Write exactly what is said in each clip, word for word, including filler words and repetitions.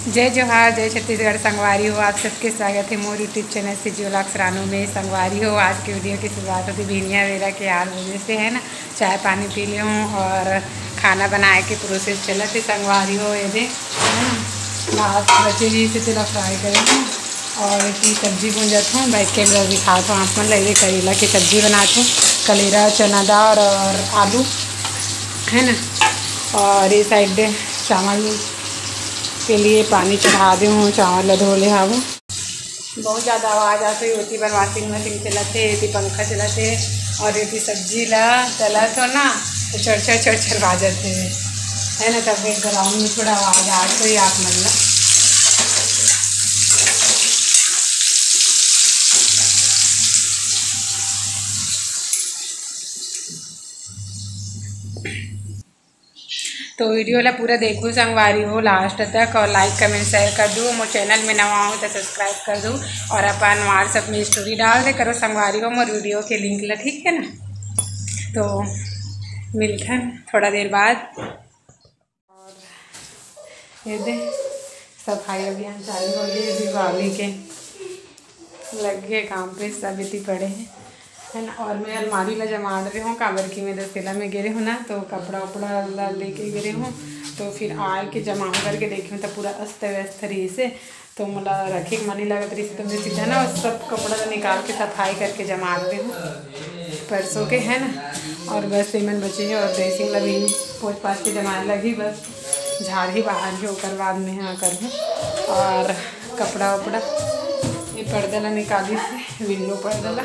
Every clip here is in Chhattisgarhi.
जय जोहार, जय छत्तीसगढ़। संगवारी हो, आप सबके स्वागत है मोर YouTube channel CG Vlogs Ranu में। संगवारी हो, आज के वीडियो की शुरुआत होती बिहनिया बेरा के आठ बजे से, है ना। चाय पानी पी ले हूँ और खाना बनाए के प्रोसेस चलत है संगवारी हो। ये दे, है ना, भात बचे रही से तेला फ्राई करे हूँ और इतनी सब्जी भूंजत हूँ। बैठ के अंदर दिखात हूँ आप मन ला, ये करेला की सब्जी बनात हूँ, करेला, चना दाल और आलू, है ना। और ये साइड दे चावल के लिए पानी चढ़ा दे हूँ, चावल ला धो ले हावो। बहुत ज़्यादा आवाज़ आत होही, ओती बर वॉशिंग मशीन चलत हे, एती पंखा चलत हे और एती सब्जी ला तलत हो ना, तो चरचर चरचर बाजत हे, है ना। तब बैकग्राउंड में थोड़ा आवाज़ आत होही आप मन ला। तो वीडियो ला पूरा देखो संगवारी हो लास्ट तक, और लाइक, कमेंट, शेयर कर दो। मोर चैनल में नवा हो तो सब्सक्राइब कर दो, और अपन WhatsApp में स्टोरी डाल दे करो संगवारी हो मोर वीडियो के लिंक ला, ठीक है ना। तो मिलथन थोड़ा देर बाद। और ये दे, सफाई अभियान चालू हो गई दीपावली के। लग गए काम पे, सब इतनी पड़े हैं, है ना। और मैं अलमारी ला जमा रहे हूँ, काबर कि मैं दशहरा में गे रहे हूँ ना, तो कपड़ा उपड़ा ला लेके गे रहे हूँ, तो फिर आए के जमा करके देखे हूँ तो पूरा अस्त व्यस्त रही से, तो मोला रखे के मन नहीं लगत रही से, तो मैं सीधा ना सब कपड़ा ला निकाल के सफाई करके जमा रहे हूँ परसों के, है ना। और बस एमन बचे है और ड्रेसिंग ला भी पोछ पाछ के जमाए लगी, बस झाड़ ही बाहर ही, ओकर बाद में हाँ करहूँ। और कपड़ा उपड़ा, ये पर्दा ला निकाली से, विंडो पर्दा ला,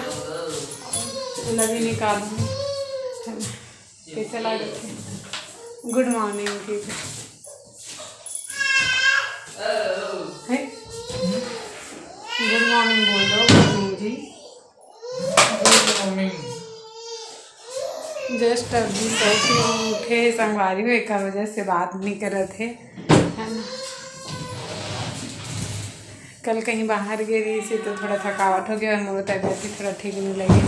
ला भी निकालूँ, है ना। कैसे लागत है? गुड मॉर्निंग, ठीक है। गुड मॉर्निंग बोल दो गुड मॉर्निंग जी। गुड मॉर्निंग। जस्ट अभी सो के उठे संगवारी हो, एकर वजह से बात नहीं करत हे, है ना। कल कहीं बाहर गे रही से तो थोड़ा थकावट हो गया और मोर तबीयत भी थोड़ा ठीक नहीं लगी।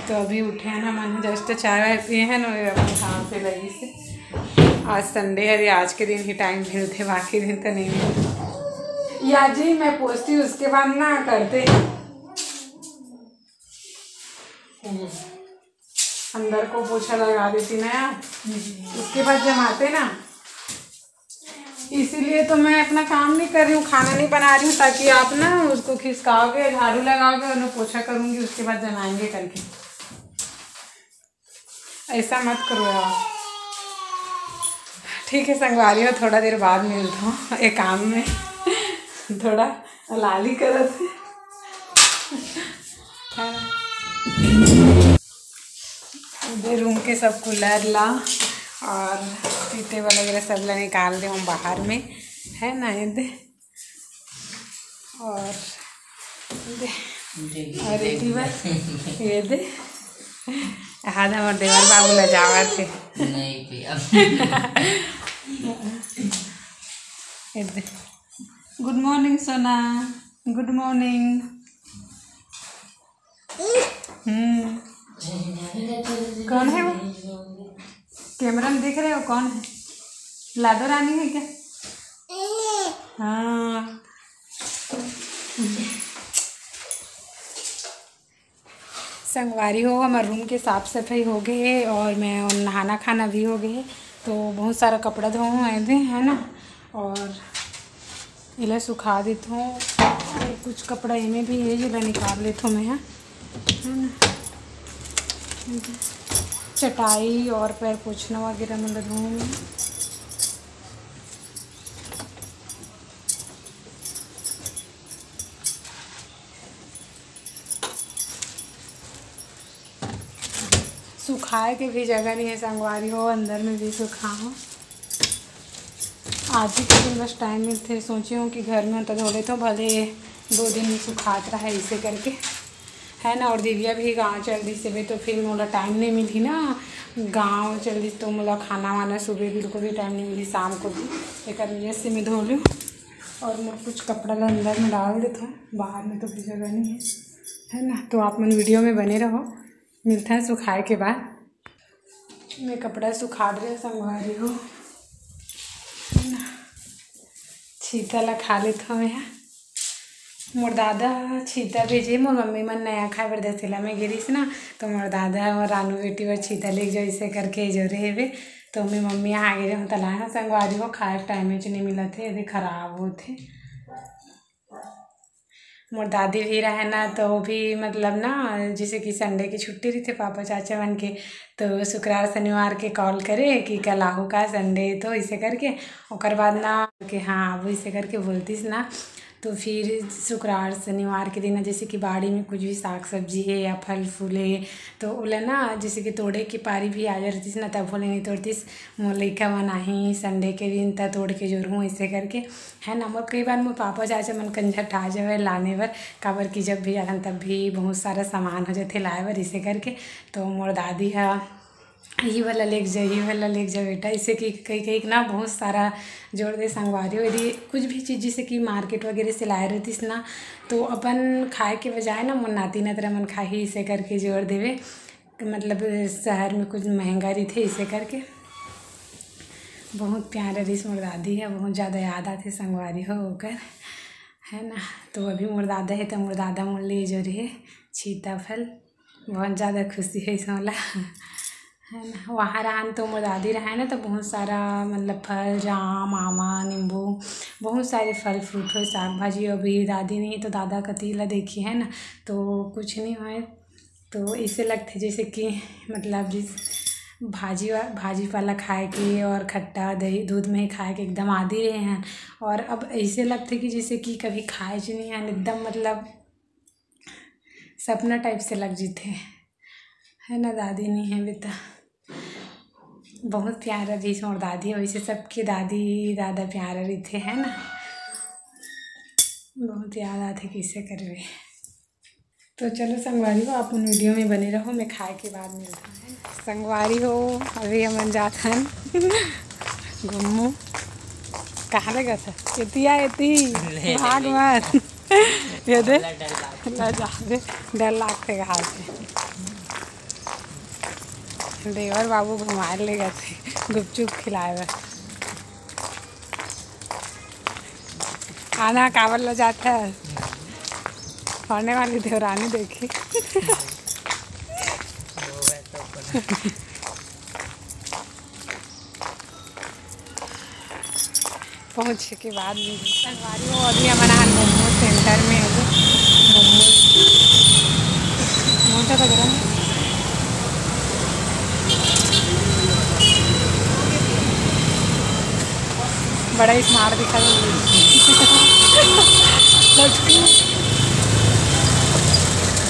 तो अभी उठे हैं ना, मन जस्ट चाय वाय पिए हैं ना, अपन काम पे लगी से। आज संडे है, आज के दिन ही टाइम मिलते, बाकी दिन तो नहीं मिलता। या जी मैं पोछती, उसके बाद ना करते हैं। अंदर को पोछा लगा देती ना यार, उसके बाद जमाते ना, इसीलिए तो मैं अपना काम नहीं कर रही हूँ, खाना नहीं बना रही हूँ, ताकि आप ना उसको खिसकाओगे, झाड़ू लगाओगे और मैं पोछा करूँगी, उसके बाद जमाएंगे करके। ऐसा मत करो यार। ठीक है संगवारी हो, थोड़ा देर बाद मिलता हूँ एक काम में। थोड़ा लाली करत है। हाँ। इधर रूम के सब कूलर ला और फीते वगैरह सब ला निकाल दे हम बाहर में, है ना। ये दे और ये दे, और ये दे, ये दे। आज हमारे देवर बाबू ला जावा थे। नहीं पिया। ये दे। गुड मॉर्निंग सोना, गुड मॉर्निंग। हम्म। कौन है वो? कैमरा में देख रहे हो कौन है? लाडो रानी है क्या? हाँ। संगवारी हो, हमारे रूम के साफ सफाई हो गए है और मैं नहाना खाना भी हो गए है, तो बहुत सारा कपड़ा धो हूँ, है ना। और इला सुखा देत हूँ। और कुछ कपड़ा इमे भी है, जिला निकाल लेत हूँ मैं, हाँ, है ना। चटाई और पैर पोछना वगैरह मतलब धोऊँ मैं। सुखाए के भी जगह नहीं है संगवारी हो, अंदर में भी सुखा हो। आज ही के दिन बस टाइम मिलते, सोची हूँ कि घर में होता धो लेते हो, भले दो दिन में सुखात रहा ऐसे करके, है ना। और दिव्या भी गाँव चल दी से भी, तो फिर मोला टाइम नहीं मिली ना, गाँव चल दी तो मोला खाना वाना सुबह बिल्कुल भी टाइम नहीं मिली, शाम को भी, एक वजह से मैं धो लूँ। और मैं कुछ कपड़ा ला अंदर में डाल देता हूँ, बाहर में तो भी जगह नहीं है, है ना। तो आप मन वीडियो में बने रहो, मिलता है सुखाए के बाद। मैं कपड़ा सुखा रहे संगवारी हो, है ना। छीता ला खा लेत हँव मैं हा। मोर दादा ह छीता भेजे, मोर मम्मी मन नया खाए बर दसेला में गे रिहिस ना, तो मोर दादा ह मोर रानू बेटी बर छीता लेके जाओ, इसे करके जोरे हेबे। तो मैं मम्मी आ गे रहूँ, तलाए ह संगवारी हो, खाए के टाइम च नहीं मिलत हे, यदि खराब होत हे। मोर दादी भी रहे ना, तो वो भी मतलब ना, जैसे कि संडे की छुट्टी रहिथे पापा चाचा मन के, तो शुक्रवार शनिवार के कॉल करे कि कल आहू का संडे, तो इसे करके ओकर बाद ना कि हाँ, वो इसे करके बोलतिस ना। तो फिर शुक्रवार शनिवार के दिन जैसे कि बाड़ी में कुछ भी साग सब्जी हे या फल फूल हे, तो ओला ना जैसे कि तोड़े के पारी भी आ जा रहितिस ना, तब ओला नहीं तोड़तिस। मोर लइका मन आही संडे के दिन, त तोड़ के जोरहूँ, इसे करके, है ना। मोर कई बार मोर पापा चाचा मन कंझट आ जावे लाने बर, काबर कि जब भी जाथन तब भी बहुत सारा सामान हो जाथे लाए बर, इसे करके। तो मोर दादी ह, "ये वाला लेके जा, ये वाला लेके जा बेटा", इसे कि कई कई ना बहुत सारा जोर दे संगवारी हो। यदि कुछ भी चीज जैसे कि मार्केट वगैरह से लाए रहतिस ना, तो अपन खाए के बजाय ना मोर नाती नतरा मन खाही, इसे करके जोर देवे। मतलब शहर में कुछ महंगा रहिथे, इसे करके। बहुत प्यारा रिहिस मोर दादी ह, बहुत ज़्यादा याद आथे संगवारी हो ओकर, है ना। तो अभी मोर दादा हे, तो मोर दादा मोर ले जो रहे छीता फल, बहुत ज़्यादा खुशी हे मोला, है ना। वहाँ रहन तो मोर दादी रहे ना, तो बहुत सारा मतलब फल, जाम, आमा, नींबू, बहुत सारे फल फ्रूट हो, साग भाजी। अभी दादी नहीं तो दादा कती ला देखी, है ना, तो कुछ नहीं होए। तो इसे लगथे जैसे कि मतलब जिस भाजी वा-, भाजी पाला खाए के और खट्टा दही दूध में खाए के एकदम आदी रहे हैं, और अब ऐसे लगथे कि जैसे कि कभी खाए च नहीं हैं, एकदम मतलब सपना टाइप से लग जीथे, है ना। दादी नहीं है बेटा, बहुत प्यारा रहिस मोर दादी, वैसे सबके दादी दादा प्यारा रहिथे, है ना। बहुत याद आथे, कैसे करबे। तो चलो संगवारी हो, आप उन वीडियो में बने रहो, मैं खाए के बाद मिलता हूँ। संगवारी हो, अभी हमन जात हन घूमू। कहाँ ले गए थे? एतिया एती, ले, ले, भाग ले। मत। ये दे। ला जा दे, डर लागथे घास से। देवर बाबू घुमाए ले गए थे गुपचुप खिलाए बर। आना काबर ला जात है? आने वाली देवरानी देखी। पहुँचे के बाद में संगवारी हो, अभी हमन आन मोमो सेंटर में, अभी मोमो, मोमो ज़्यादा गरम है। बड़ा ही स्मार्ट दिखा। लटकी।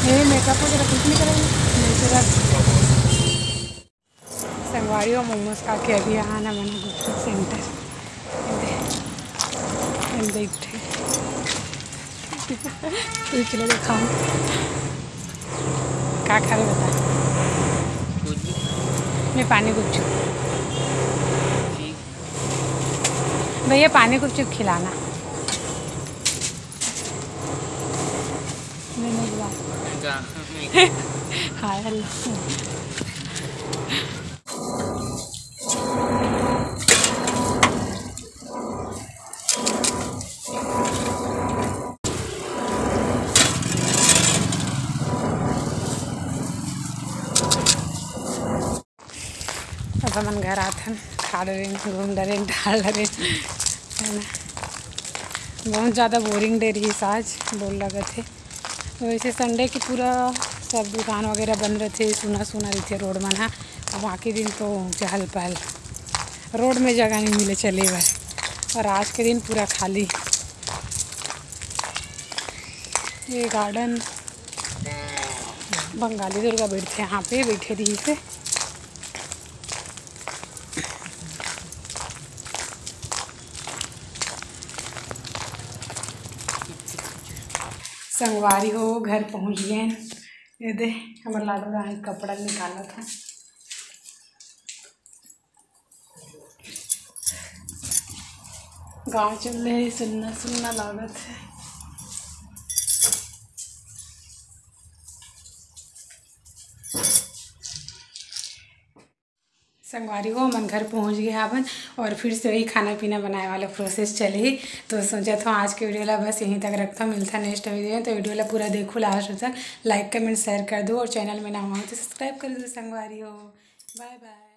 ये मेकअप वगैरह कुछ नहीं करेंगे, नेचुरल। संगवारी हो, मोमोज खा के अभी आना मना गुपचुप सेंटर। ये दे, ये देख। तू चलो दिखाओ। का खावे बता? कुछ भी। मैं पानी गुपचुप। ठीक। भैया, पानी गुपचुप खिलाना। मैंने बुला। जा। हाय, हेलो। अब हमन घर आथन, खा डरेन, घूम डरेन, टहल डरेन, है ना। बहुत ज़्यादा बोरिंग डे रहिस आज, बोर लगत हे। वैसे संडे के पूरा सब दुकान वगैरह बंद रहिथे, सुना सुना रहिथे रोड मन ह। अब बाकी दिन तो चहल पहल, रोड में जगह नहीं मिले चले बर, और आज के दिन पूरा खाली। ये गार्डन बंगाली दुर्गा बैठथे, यहाँ पे बैठे रहिसे। संगवारी हो, घर पहुँच गए। ये दे, हमर लाडो रानी कपड़ा निकालत हे। गाँव चल रहे, सुन्ना सुन्ना लागत हे। संगवारी हो, हमन घर पहुँच गए हावन और फिर से वही खाना पीना बनाए वाला प्रोसेस चलही। तो सोचत हूँ आज के वीडियो ला बस यहीं तक रखता, मिलता नेक्स्ट वीडियो में। तो वीडियो ला पूरा देखो लास्ट तक, लाइक कमेंट शेयर कर दो और चैनल में ना हो तो सब्सक्राइब कर दो संगवारी हो। बाय बाय।